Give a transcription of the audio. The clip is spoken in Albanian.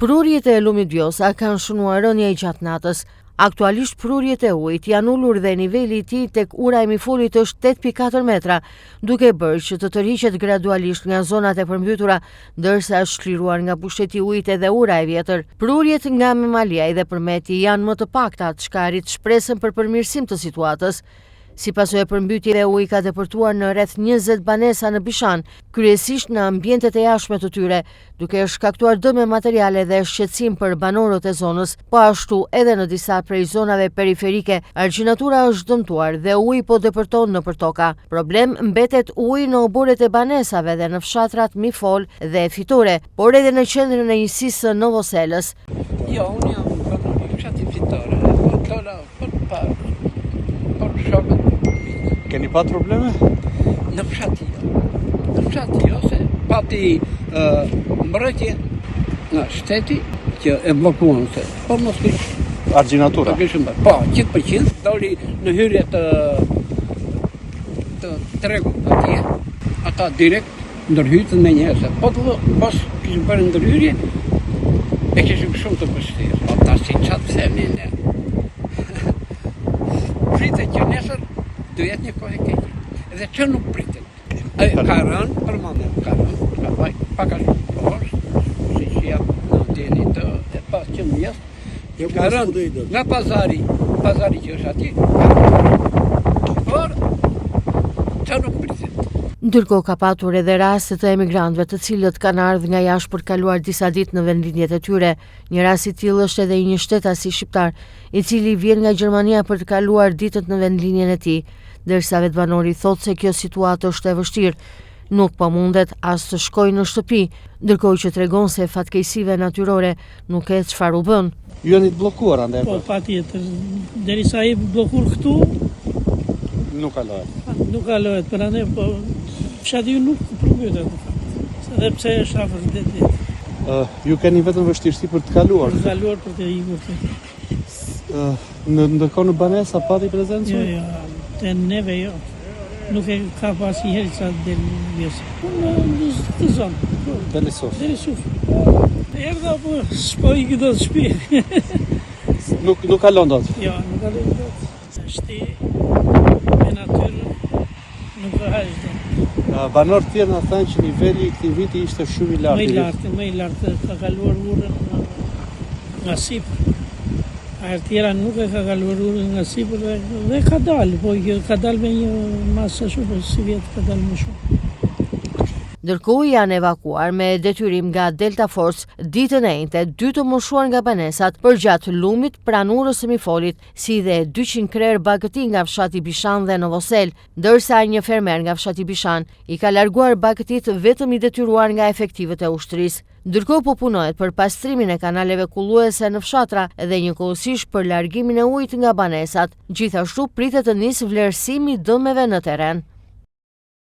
Prurjet e lumit Vjosa kanë shënuar rënie gjatë natës. Aktualisht prurjet e ujit janë ulur dhe niveli i tij tek ura e Mifolit është 8.4 metra, duke bërë që të tërhiqet gradualisht nga zonat e përmbytura, ndërsa është çliruar nga pushteti i ujit edhe ura e vjetër. Prurjet nga Memaliaj dhe Përmeti janë më të pakta, çka rrit shpresën për përmirësim të situatës. Si pasojë e përmbytjeve, uji ka depërtuar në rreth 20 banesa në Bishan, kryesisht në ambientet e jashtme të tyre, duke shkaktuar dëme materiale dhe shqetësim për banorët e zonës. Po ashtu, edhe në disa prej zonave periferike, argjinatura është dëmtuar dhe uji po depërton nëpër toka. Problem mbetet uji në oborret e banesave dhe në fshatrat Mifol dhe Fitore, por edhe në qendrën e njësisë së Novoselës. Jo, unë jam banor i fshatit Fitore, po dola Për të parë, për shokët Keni pat probleme? Në fshat jo. Në fshat jo, se pati uh, mbrojtje nga shteti që e bllokuan se po mos kish argjinatura. Po kishim bërë. Po, 100% doli në hyrje të të tregut atje. Ata direkt Ndërhyjtë menjëherë se po të mos kishin bërë ndërhyrje, e kishim shumë të vështirë. Po tashi ça të themi ne. Pritet që nesër do jetë një kohë e keqe. Edhe që nuk pritet. E, ka rënë, për moment ka rënë, ka vajt pak a shumë poshtë, si që jam në dijeni të, e pas që më jesë, Jo, ka rënë nga pazari, pazari që është atje, por që nuk pritet. Ndërkohë ka patur edhe raste të emigrantëve të cilët kanë ardhur nga jashtë për të kaluar disa ditë në vendlindjet e tyre. Një rast i tillë është edhe i një shtetasi shqiptar, i cili vjen nga Gjermania për të kaluar ditët në vendlindjen e tij, ndërsa vetë banori thotë se kjo situatë është e vështirë. Nuk po mundet as të shkojë në shtëpi, ndërkohë që tregon se fatkeqësive natyrore nuk e çfarë u bën. Ju jeni të bllokuar andej po? Po, patjetër. Derisa i bllokuar këtu nuk kalohet. Nuk kalohet, për andej po fshati ju nuk përmbytet në fakt. Edhe pse është afër detit. Uh, ju keni vetëm vështirësi për të kaluar. Për të kaluar për të ikur të. Në ndërkohë në banesa pati prezencë? Jo, jo, te neve jo. Nuk e ka pas një herë sa del Vjosa. Në këtë zonë. Deli Suf. Deli Suf. Erdha po s'po iki dot shtëpi. Nuk nuk kalon dot. Jo, nuk kalon dot. Është me natyrë nuk e hajsh dot. Banorë të tjerë na thanë që niveli i këtij viti ishte shumë i lartë. Më i lartë, më i lartë, ka kaluar urën nga sipër. Herë tjera nuk e ka kaluar urën nga sipër dhe, dhe ka dalë, po ka dalë me një masë ashtu, po sivjet ka dalë më shumë. Ndërkohë janë evakuuar me detyrim nga Delta Force ditën e enjte dy të moshuar nga banesat përgjatë lumit pranë urës së Mifolit, si dhe 200 krerë bagëti nga fshati Bishan dhe Novoselë. Ndërsa një fermer nga fshati Bishan i ka larguar bagëtitë vetëm i detyruar nga efektivët e ushtrisë. Ndërkohë po punohet për pastrimin e kanaleve kulluese në fshatra dhe njëkohësisht për largimin e ujit nga banesat. Gjithashtu pritet të nisë vlerësimi i dëmeve në terren.